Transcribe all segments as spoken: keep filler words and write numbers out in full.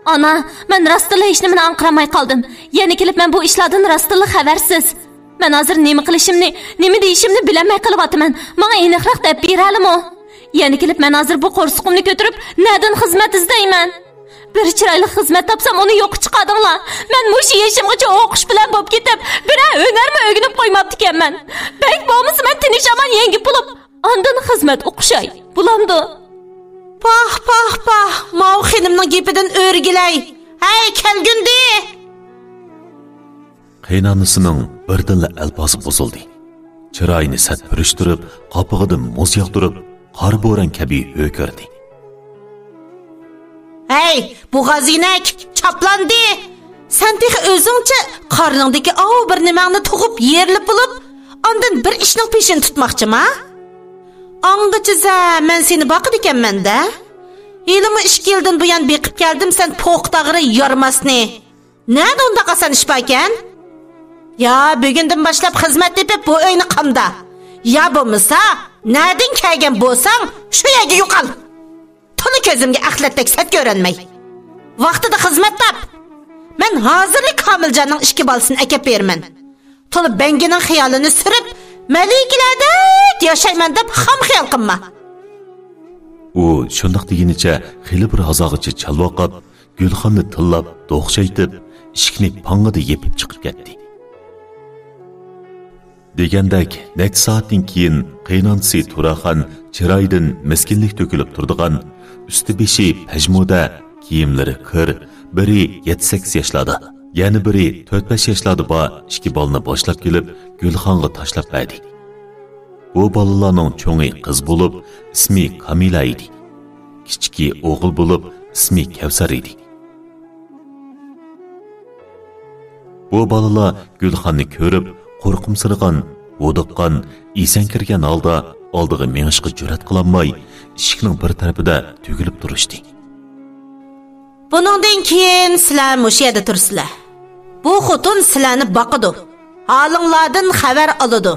ئانا، مەن راستتىنلا ھېچنېمىنى ئاڭقىرالماي قالدىم. يەنە كېلىپ مەن بۇ ئىشلاردىن راستتىنلا خەۋەرسىز. مەن ھازىر نېمە قىلىشىمنى، نېمە دېيىشىمنى بىلەلمەي قېلىۋاتىمەن. ماڭا ئېنىقراق دەپ بېرەلىمۇ؟ يەنە كېلىپ مەن ھازىر بۇ قورسىقىمنى كۆتۈرۈپ، نەدىن خىزمەت ئىزدەيمەن؟ بىر چىرايلىق خىزمەت تاپسام، ئۇنى يوققا چىقاردىڭلار. مەن مۇشۇ يېشىمغىچە ئوقۇش بىلەن بولۇپ كېتىپ، بىرەر ھۈنەرمۇ ئۆگىنىپ قويماپتىكەنمەن. بەك بولمىسا، مەن تىنچ-ئامان يەڭگىپ بولۇپ، ئاندىن خىزمەت ئوقۇشاي. بولامدۇ؟ پاھ، پاھ، پاھ! ماۋۇ خېنىمنىڭ گېپىدىن ئۆرگىلەي. ھەي، كەلگۈندى! قېيىنئانىسىنىڭ بىردىنلا ئەلپازى بۇزۇلدى. چىرايىنى سەت پۈرۈشتۈرۈپ، قاپىقىدىن مۇز ياغدۇرۇپ، قارا بوران كەبى ھۆركىرىدى. ھەي، بوغازىنەك، چاپلاندى! سەن تېخى ئۆزۈڭچە قارنىڭدىكى ئاۋۇ بىر نېمەڭنى تۇغۇپ يېرىلىپ بولۇپ، ئاندىن بىر ئىشنىڭ پېشىنى تۇتماقچىما؟ ئاڭغىچە زە، مەن سېنى باقىدىكەنمەن-دە. ھېلىمۇ ئىككى يىلدىن بۇيان بېقىپ كەلدىم، سەن پوقىتاغرى يارماسنى. نەدە ئۇنداق ئاسان ئىش باركەن؟ يا بۈگۈندىن باشلاپ خىزمەت تېپىپ بۇ ئۆينى قامدا. يا بولمىسا، نەدىن كەلگەن بولساڭ، شۇ يەرگە يوقال. تولا كۆزۈمگە ئەخلەتتەك سەت كۆرۈنمەي. ۋاقتىدا خىزمەت تاپ. مەن ھازىرلا كامىلجاننىڭ ئىككى بالىسىنى ئەكەپ بېرىمەن. تولا بەڭگىنىڭ خىيالىنى سۈرۈپ، مەلىكىلەردەك ياشايمەن دەپ خام خىيال قىلما. ئۇ شۇنداق دېگىنىچە خېلى بىر ھازاغىچە چالۋاقاپ، گۈلخاننى تىللاپ، دوخشايتىپ، ئىشىكنى پاڭڭىدە يېپىپ چىقىپ كەتتى. دېگەندەك، نەچچە سائەتتىن كېيىن قېيىنئانىسى تۇراخان چىرايىدىن مىسكىنلىك تۆكۈلۈپ تۇرىدىغان، ئۈستى-بېشى پەجمۇدە، كىيىملىرى كىر، بىرى يەتتە-سەككىز ياشلاردا، يەنە بىرى تۆت-بەش ياشلاردا بار ئىككى بالىنى باشلاپ كېلىپ، گۈلخانغا تاشلاپ بەردى. بۇ بالىلارنىڭ چوڭى قىز بولۇپ، ئىسمى كامىلە ئىدى. كىچىكى ئوغۇل بولۇپ، ئىسمى كەۋسەر ئىدى. بۇ بالىلار گۈلخاننى كۆرۈپ، قورقۇمسىرىغان، ھودۇققان، ئېسەڭكىرىگەن ھالدا ئالدىغا مېڭىشقا جۈرئەت قىلالماي، ئىشىكنىڭ بىر تەرىپىدە تۈگۈلۈپ تۇرۇشتى. بۇنىڭدىن كېيىن سىلەر مۇشۇ يەردە تۇرىسىلەر. بۇ خوتۇن سىلەرنى باقىدۇ. ھالىڭلاردىن خەۋەر ئالىدۇ.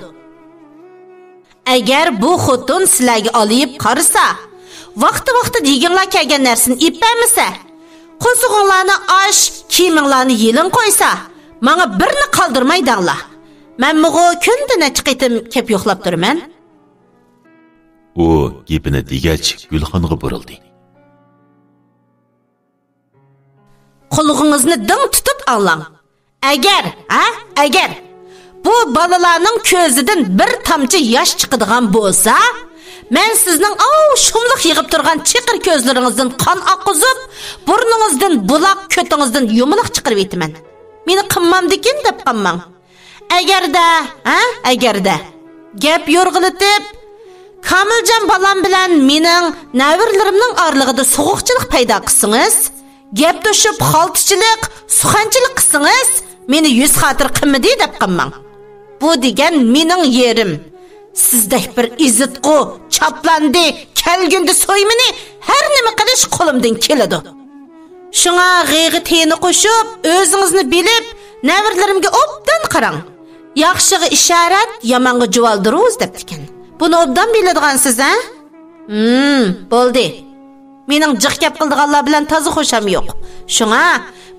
ئەگەر بۇ خوتۇن سىلەرگە ئالىيىپ قارىسا، ۋاقتى-ۋاقتىدا يېگىڭلار كەلگەن نەرسىنى ئېلىپ بەرمىسە، قورسىقىڭلارنى ئاچ، كىيىمىڭلارنى يېلىڭ قويسا، ماڭا بىرنى قالدۇرماي دەڭلار. مەنمۇغۇ كۈندە نەچچە قېتىم كەپ يوقلاپ تۇرىمەن. ئۇ گېپىنى دېگەچ، گۈلخانغا بۇرۇلدى. قۇلىقىڭىزنى دىڭ تۇتۇپ ئاڭلاڭ. ئەگەر، ھە، ئەگەر بۇ بالىلارنىڭ كۆزىدىن بىر تامچە ياش چىقىدىغان بولسا، مەن سىزنىڭ ئاۋۇ شۇملۇق يىغىپ تۇرغان چېقىر كۆزلىرىڭىزدىن قان ئاققۇزۇپ، بۇرنىڭىزدىن بۇلاق، كۆتىڭىزدىن يۇمىلاق چىقىرىۋېتىمەن. مېنى قىنمامدىكىن دەپ قالماڭ. ئەگەردە، ھە، ئەگەردە گەپ يورغىلىتىپ، كامىلجان بالام بىلەن مېنىڭ نەۋرىلىرىمنىڭ ئارىلىقىدا سوغۇقچىلىق پەيدا قىلسىڭىز، گەپ توشۇپ خالتىچىلىق، سۇخەنچىلىك قىلسىڭىز، مېنى يۈز خاتىرە قىلمىدى دەپ قالماڭ. بۇ دېگەن مېنىڭ يېرىم. سىزدەك بىر ئېزىتقۇ، چاپلاندى، كەلگۈندە سويمىنى ھەر نېمە قىلىش قولۇمدىن كېلىدۇ. شۇڭا غېغى تېنى قوشۇپ، ئۆزىڭىزنى بىلىپ، نەۋرىلىرىمگە ئوبدان قاراڭ. ياخشىغا ئىشارەت، يامانغا جۇۋالدۇرۇز دەپتىكەن. بۇنى ئوبدان بىلىدىغانسىز، ھە؟ ھىم، بولدى. مېنىڭ جىق گەپ قىلىدىغانلار بىلەن تازا خۇشام يوق. شۇڭا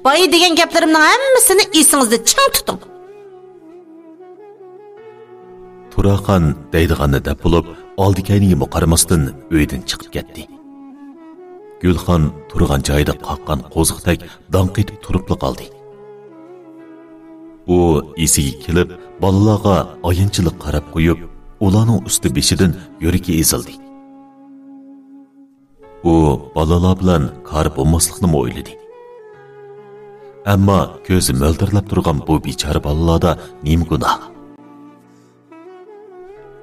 بايا دېگەن گەپلىرىمنىڭ ھەممىسىنى ئېسىڭىزدە چىڭ تۇتۇڭ. تۇراخان دەيدىغاننى دەپ بولۇپ، ئالدى-كەينىگىمۇ قارىماستىن ئۆيدىن چىقىپ كەتتى. گۈلخان تۇرغان جايىدا قاققان قوزۇقتەك داڭ قېتىپ تۇرۇپلا قالدى. ئۇ ئېسىگە كېلىپ، بالىلارغا ئايانچلىق قاراپ قويۇپ، ئۇلارنىڭ ئۈستى بېشىدىن يۈرىكى ئېزىلدى. ئۇ بالىلار بىلەن كارى بولماسلىقنىمۇ ئويلىدى. ئەمما كۆزى مۆلدۈرلەپ تۇرغان بۇ بىچارە بالىلاردا نېمە گۇناھ؟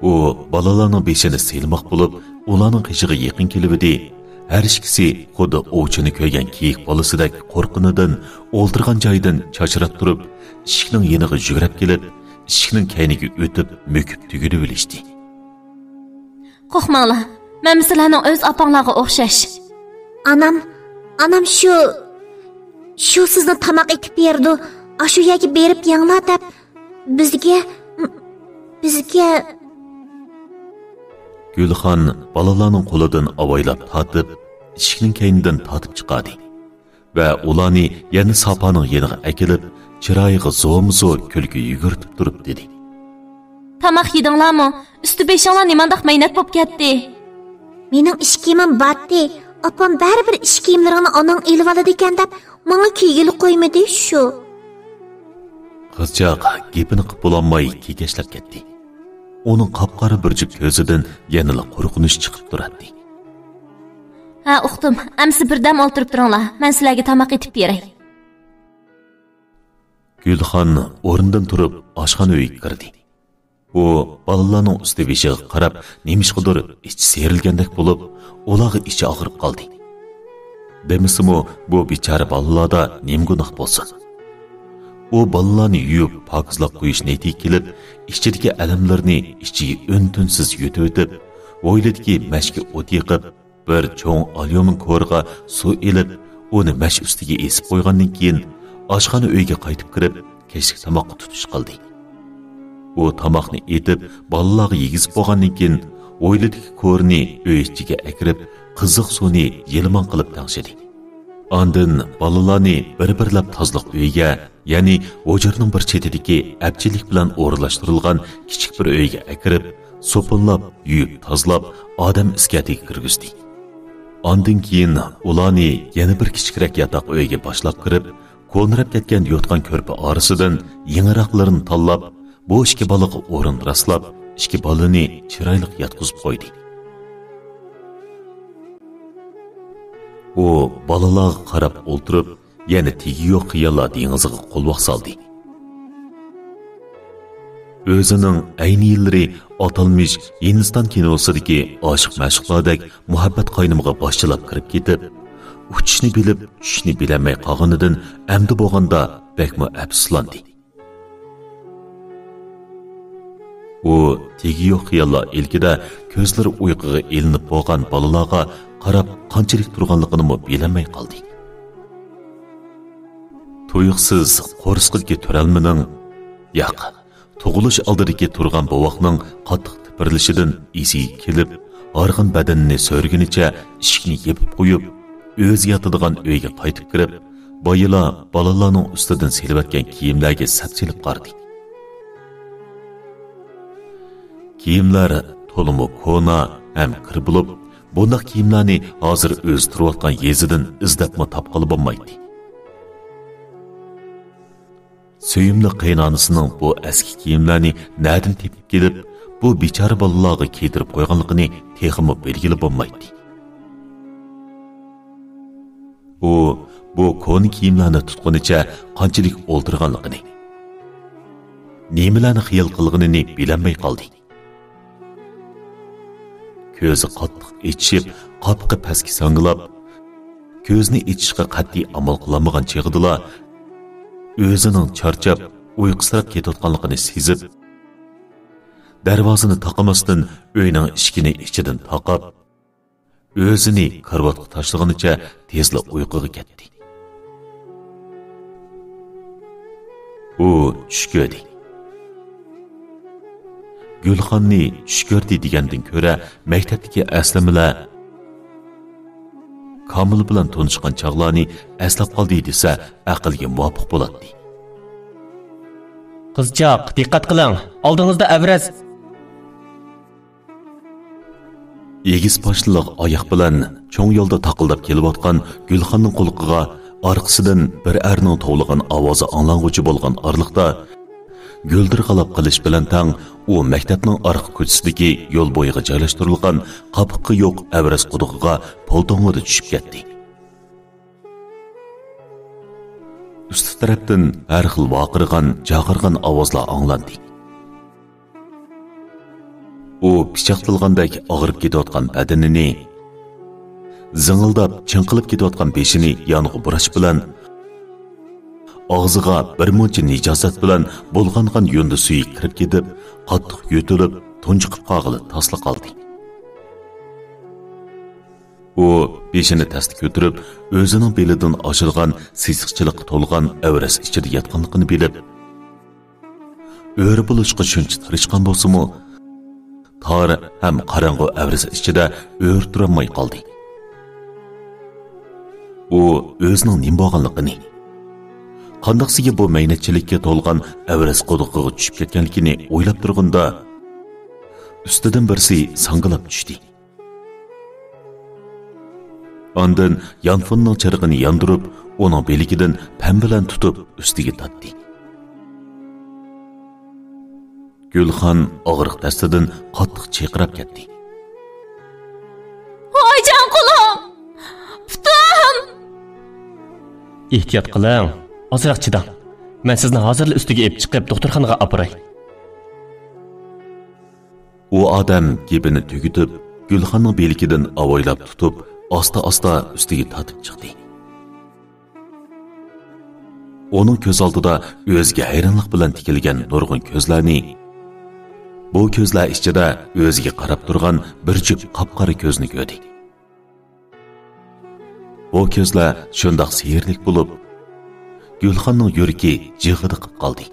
ئۇ بالىلارنىڭ بېشىنى سىيلىماق بولۇپ، ئۇلارنىڭ قېشىغا يېقىن كېلىۋىدى. ھەر ئىككىسى خۇددى ئوۋچىنى كۆرگەن كېيىك بالىسىدەك قورققىنىدىن ئولتۇرغان جايىدىن چاچراپ تۇرۇپ، ئىشىكنىڭ يېنىغا يۈگۈرۈپ كېلىپ، ئىشىكنىڭ كەينىگە ئۆتۈپ مۆكۈپ تۈگۈلۈۋېلىشتى. قورقماڭلار، مەن سىلەرنىڭ ئۆز ئاپاڭلارغا ئوخشاش. ئانام، ئانام شۇ، شۇ سىزنى تاماق ئېتىپ بېرىدۇ، ئاشۇ يەرگە بېرىپ يەڭلار دەپ، بىزگە، بىزگە. گۈلخان بالىلارنىڭ قولىدىن ئاۋايلاپ تارتىپ، ئىشىكنىڭ كەينىدىن تارتىپ چىقاردى. ۋە ئۇلارنى يەنە ساپانىڭ يېنىغا ئەكېلىپ، چىرايىغا زورمۇ زور كۈلكە يۈگۈرتۈپ تۇرۇپ دېدى: «تاماق يېدىڭلارمۇ؟ ئۈستى بېشىڭلار نېمانداق مەينەت بولۇپ كەتتى؟» «مېنىڭ ئىش كىيىمىم بارتى. ئاپام بەرىبىر ئىش كىيىملىرىڭنى ئاناڭ ئېلىۋالىدىكەن دەپ، ماڭا كىيگىلى قويمىدى شۇ.» قىزچاق گېپىنى قىپ بولالماي كېكەچلەپ كەتتى. ئۇنىڭ قاپقارا بىر جۈپ كۆزىدىن يەنىلا قورقۇنچ چىقىپ تۇراتتى. «ھە، ئۇقتۇم. ئەمسە بىردەم ئولتۇرۇپ تۇرۇڭلار. مەن سىلەرگە تاماق ئېتىپ بېرەي.» گۈلخان ئورنىدىن تۇرۇپ ئاشخانا ئۆيگە كىردى. ئۇ بالىلارنىڭ ئۈستى بېشىغا قاراپ نېمىشقىدۇر ئىچى سىيرىلگەندەك بولۇپ، ئۇلارغا ئىچى ئاغرىپ قالدى. دېمىسىمۇ، بۇ بىچارە بالىلاردا نېمە گۇناھ بولسۇن؟ ئۇ بالىلارنى يۇيۇپ، پاكىزلاپ قويۇش نىيىتىگە كېلىپ، ئىچىدىكى ئەلەملىرىنى ئىچىگە ئۈن-تىنسىز يۇتۇۋېتىپ، ھويلىدىكى مەشكە ئوت يېقىپ، بىر چوڭ ئاليۇمىن كورىغا سۇ ئېلىپ، ئۇنى مەش ئۈستىگە ئېسىپ قويغاندىن كېيىن، ئاشخانا ئۆيگە قايتىپ كىرىپ، كەچلىك تاماققا تۇتۇش قىلدى. ئۇ تاماقنى ئېتىپ، بالىلارغا يېگۈزۈپ بولغاندىن كېيىن، ھويلىدىكى كورىنى ئۆي ئىچىگە ئەكىرىپ، قىزىق سۇنى يېلىمان قىلىپ تەڭشىدى. ئاندىن بالىلارنى بىر-بىرلەپ تازىلىق ئۆيىگە، يەنى ھۇجرىنىڭ بىر چېتىدىكى ئەپچىللىك بىلەن ئورۇنلاشتۇرۇلغان كىچىك بىر ئۆيگە ئەكىرىپ، سوپۇنلاپ، يۇيۇپ، تازىلاپ، ئادەم ئىسكەتىگە كىرگۈزدى. ئاندىن كېيىن ئۇلارنى يەنە بىر كىچىكرەك ياتاق ئۆيگە باشلاپ كىرىپ، كونىراپ كەتكەن يوتقان كۆرپە ئارىسىدىن يېڭىراقلىرىنى تاللاپ، بۇ ئىككى بالىغا ئورۇن راسلاپ، ئىككى بالىنى چىرايلىق ياتقۇزۇپ قويدى. ئۇ بالىلارغا قاراپ ئولتۇرۇپ، يەنە تېگى يوق خىياللار دېڭىزىغا قولۋاق سالدى. ئۆزىنىڭ ئەينى يىللىرى ئاتالمىش ھىندىستان كىنوسىدىكى ئاشىق-مەشۇقلاردەك مۇھەببەت قاينىمىغا باشچىلاپ كىرىپ كېتىپ، ئۇچۇشنى بىلىپ، چۈشۈشنى بىلەلمەي قالغىنىدىن ئەمدى بولغاندا بەكمۇ ئەپسۇسلاندى. ئۇ تېگى يوق خىياللار ئىلكىدە كۆزلىرى ئۇيقۇغا ئېلىنىپ بولغان بالىلارغا قاراپ قانچىلىك تۇرغانلىقىنىمۇ بىلەلمەي قالدى. تۇيۇقسىز قورسىقىدىكى تۆرەلمىنىڭ، ياق، تۇغۇلۇش ئالدىدىكى تۇرغان بوۋاقنىڭ قاتتىق تىپىرلىشىدىن ئېسىگە كېلىپ، ھارغىن بەدىنىنى سۆرىگىنىچە ئىشىكنى يېپىپ قويۇپ، ئۆزى ياتىدىغان ئۆيگە قايتىپ كىرىپ، بايىلا بالىلارنىڭ ئۈستىدىن سېلىۋەتكەن كىيىملەرگە سەپسېلىپ قارىدى. كىيىملەر تولىمۇ كونا ھەم كىر بولۇپ، بۇنداق كىيىملەرنى ھازىر ئۆزى تۇرۇۋاتقان يېزىدىن ئىزدەپمۇ تاپقىلى بولمايتتى. سۆيۈملۈك قېيىنئانىسىنىڭ بۇ ئەسكى كىيىملەرنى نەدىن تېپىپ كېلىپ، بۇ بىچارە بالىلارغا كىيدۈرۈپ قويغانلىقىنى تېخىمۇ بىلگىلى بولمايتتى. ئۇ بۇ كونا كىيىملەرنى تۇتقىنىچە قانچىلىك ئولتۇرغانلىقىنى، نېمىلەرنى خىيال قىلغىنىنى بىلەلمەي قالدى. كۆزى قاتتىق ئېچىشىپ، قاپىقى پەسكە ساڭگىلاپ، كۆزىنى ئېچىشقا قەتئىي ئامال قىلالمىغان چېغىدىلا، ئۆزىنىڭ چارچاپ، ئۇيقۇسىراپ كېتىۋاتقانلىقىنى سېزىپ، دەرۋازىنى تاقىماستىن، ئۆينىڭ ئىشىكىنى ئىچىدىن تاقاپ، ئۆزىنى كارىۋاتقا تاشلىغىنىچە تېزلا ئۇيقۇغا كەتتى. ئۇ چۈش كۆردى. گۈلخاننى چۈش كۆردى دېگەندىن كۆرە، مەكتەپتىكى ئەسلىمىلەر، كامىل بىلەن تونۇشقان چاغلارنى ئەسلەپ قالدى دېسە، ئەقىلگە مۇۋاپىق بولاتتى. قىزچاق، دىققەت قىلىڭ، ئالدىڭىزدا ئەۋرەز. ئېگىز پاشنىلىق ئاياق بىلەن چوڭ يولدا تاقىلداپ كېلىۋاتقان گۈلخاننىڭ قۇلىقىغا ئارقىسىدىن بىر ئەرنىڭ توۋلىغان ئاۋازى ئاڭلانغۇچى بولغان ئارىلىقتا، گۈلدۈرغالاپ قېلىش بىلەن تەڭ ئۇ مەكتەپنىڭ ئارقا كوچىسىدىكى يول بويىغا جايلاشتۇرۇلغان قاپىقى يوق ئەۋرەز قۇدۇقىغا پالتوڭىدا چۈشۈپ كەتتى. ئۈستى تەرەپتىن ھەر خىل ۋارقىرىغان، جاغىرغان ئاۋازلار ئاڭلاندى. ئۇ پىچاقلانغاندەك ئاغرىپ كېتىۋاتقان بەدىنىنى، زىڭىلداپ چىڭقىلىپ كېتىۋاتقان بېشىنى يانغا بۇراش بىلەن، ئاغزىغا بىر مۇنچە نىجاسەت بىلەن بۇلغانغان يۇندى سۈيى كىرىپ كېتىپ، قاتتىق يۆتىلىپ، تۇنجۇقۇپ قالغىلى تاسلا قالدى. ئۇ بېشىنى تەستە كۆتۈرۈپ، ئۆزىنىڭ بېلىدىن ئاشىدىغان سېسىقچىلىققا تولغان ئەۋرەز ئىچىدە ياتقانلىقىنى بىلىپ، ئۆرە بولۇشقا شۇنچە تىرىشقان بولسىمۇ، تار ھەم قاراڭغۇ ئەۋرەز ئىچىدە ئۆرە تۇرالماي قالدى. ئۇ ئۆزىنىڭ نېمە بولغانلىقىنى، قانداقسىگە بۇ مەينەتچىلىككە تولغان ئەۋرەز قۇدۇقىغا چۈشۈپ كەتكەنلىكىنى ئويلاپ تۇرغىنىدا، ئۈستىدىن بىرسى ساڭگىلاپ چۈشتى. ئاندىن يانفوننىڭ چىرىغىنى ياندۇرۇپ، ئۇنىڭ بىلىكىدىن پەم بىلەن تۇتۇپ ئۈستىگە تارتتى. گۈلخان ئاغرىق دەستىدىن قاتتىق چىرقىراپ كەتتى. ۋايجان قولۇم! پۇتۇم! ئېھتىيات قىلىڭ، ئازراق چىداڭ. مەن سىزنى ھازىرلا ئۈستىگە ئېلىپ چىقىپ دوختۇرخانىغا ئاپىراي. ئۇ ئادەم گېپىنى تۈگىتىپ، گۈلخاننىڭ بىلىكىدىن ئاۋايلاپ تۇتۇپ، ئاستا-ئاستا ئۈستىگە تارتىپ چىقتى. ئۇنىڭ كۆز ئالدىدا ئۆزىگە ھەيرانلىق بىلەن تىكىلگەن نۇرغۇن كۆزلەرنى، بۇ كۆزلەر ئىچىدە ئۆزىگە قاراپ تۇرغان بىر جۈپ قاپقارا كۆزنى كۆردى. بۇ كۆزلەر شۇنداق سېھىرلىك بولۇپ، گۈلخاننىڭ يۈرىكى جىغىدە قىپ قالدى.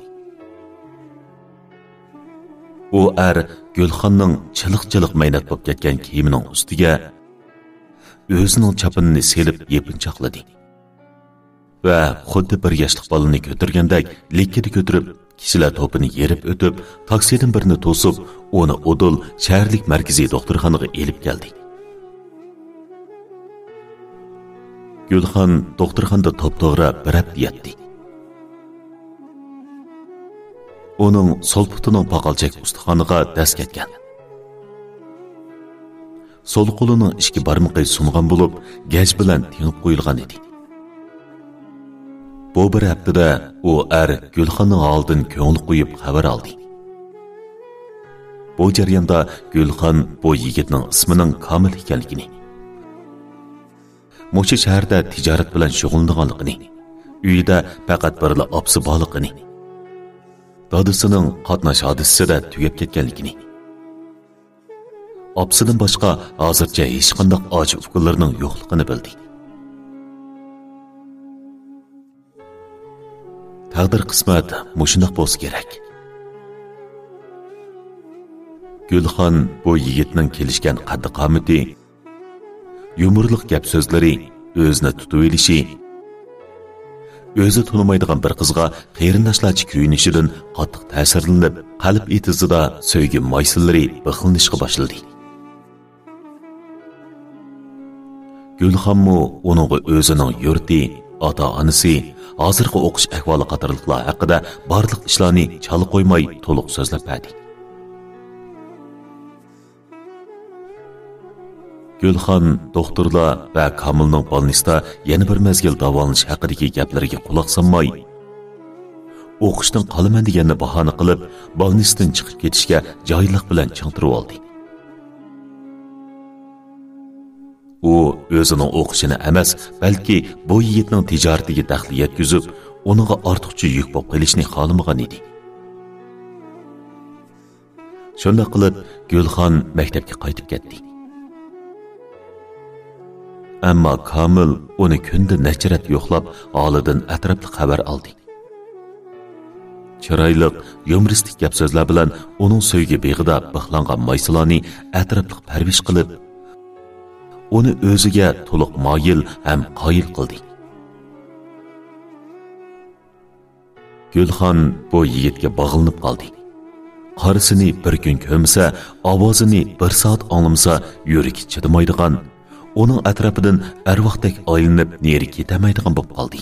ئۇ ئەر گۈلخاننىڭ چىلىق-چىلىق مەينەت بولۇپ كەتكەن كىيىمىنىڭ ئۈستىگە ئۆزىنىڭ چاپىنىنى سېلىپ يېپىنچاقلىدى ۋە خۇددى بىر ياشلىق بالىنى كۆتۈرگەندەك لىككىدە كۆتۈرۈپ، كىشىلەر توپىنى يېرىپ ئۆتۈپ، تاكسىدىن بىرنى توسۇپ، ئۇنى ئۇدۇل شەھەرلىك مەركىزىي دوختۇرخانىغا ئېلىپ كەلدى. گۈلخان دوختۇرخانىدا توپتوغرا بىر ھەپتە ياتتى. ئۇنىڭ سول پۇتىنىڭ پاقالچەك ئۇستىخانىغا دەز كەتكەن. سول قولىنىڭ ئىككى بارمىقى سۇنغان بولۇپ، گەج بىلەن تېڭىپ قويۇلغان ئىدى. بۇ بىر ھەپتىدە ئۇ ئەر گۈلخاننىڭ ھالىدىن كۆڭۈل قويۇپ خەۋەر ئالدى. بۇ جەرياندا گۈلخان بۇ يىگىتنىڭ ئىسمىنىڭ كامىل ئىكەنلىكىنى، مۇشۇ شەھەردە تىجارەت بىلەن شۇغۇللىنىدىغانلىقىنى، ئۆيىدە پەقەت بىرلا ئاپىسى بارلىقىنى، دادىسىنىڭ قاتناش ھادىسىسىدە تۈگەپ كەتكەنلىكىنى، ئاپىسىدىن باشقا ھازىرچە ھېچقانداق ئاچا-ئۇكىلىرىنىڭ يوقلۇقىنى بىلدى. تەقدىر، قىسمەت مۇشۇنداق بولسا كېرەك. گۈلخان بۇ يىگىتنىڭ كېلىشكەن قەددى-قامىتى، يۇمۇرلۇق گەپ-سۆزلىرى، ئۆزىنى تۇتۇۋېلىشى، ئۆزى تونۇمايدىغان بىر قىزغا قېرىنداشلارچە كۆيۈنۈشىدىن قاتتىق تەسىرلىنىپ، قەلب ئېتىزىدا سۆيگۈ مايسىلىرى بىخلىنىشقا باشلىدى. گۈلخانمۇ ئۇنىڭغا ئۆزىنىڭ يۇرتى، ئاتا-ئانىسى، ھازىرقى ئوقۇش ئەھۋالى قاتارلىقلار ھەققىدە بارلىق ئىشلارنى چالا قويماي تولۇق سۆزلەپ بەردى. گۈلخان دوختۇرلار ۋە كامىلنىڭ بالنىستا يەنە بىر مەزگىل داۋالىنىش ھەققىدىكى گەپلىرىگە قۇلاق سالماي، ئوقۇشتىن قالىمەن دېگەننى باھانە قىلىپ، بالنىستىن چىقىپ كېتىشكە جاھىللىق بىلەن چىڭ تۇرۇۋالدى. ئۇ ئۆزىنىڭ ئوقۇشىنى ئەمەس، بەلكى بۇ يىگىتنىڭ تىجارىتىگە دەخلى يەتكۈزۈپ، ئۇنىڭغا ئارتۇقچە يۈك بولۇپ قېلىشنى خالىمىغان ئىدى. شۇنداق قىلىپ، گۈلخان مەكتەپكە قايتىپ كەتتى. ئەمما كامىل ئۇنى كۈندە نەچچە رەت يوقلاپ، ھالىدىن ئەتراپلىق خەۋەر ئالدى. چىرايلىق، يۇمۇرىستىك گەپ-سۆزلەر بىلەن ئۇنىڭ سۆيگۈ بېغىدا بىخلانغان مايسىلارنى ئەتراپلىق پەرۋىش قىلىپ، ئۇنى ئۆزىگە تولۇق مايىل ھەم قايىل قىلدى. گۈلخان بۇ يىگىتكە باغلىنىپ قالدى. قارىسىنى بىر كۈن كۆرمىسە، ئاۋازىنى بىر سائەت ئاڭلىمىسا، يۈرىكى چىدىمايدىغان، ئۇنىڭ ئەتراپىدىن ئەرۋاھتەك ئايلىنىپ نېرى كېتەلمەيدىغان بولۇپ قالدى.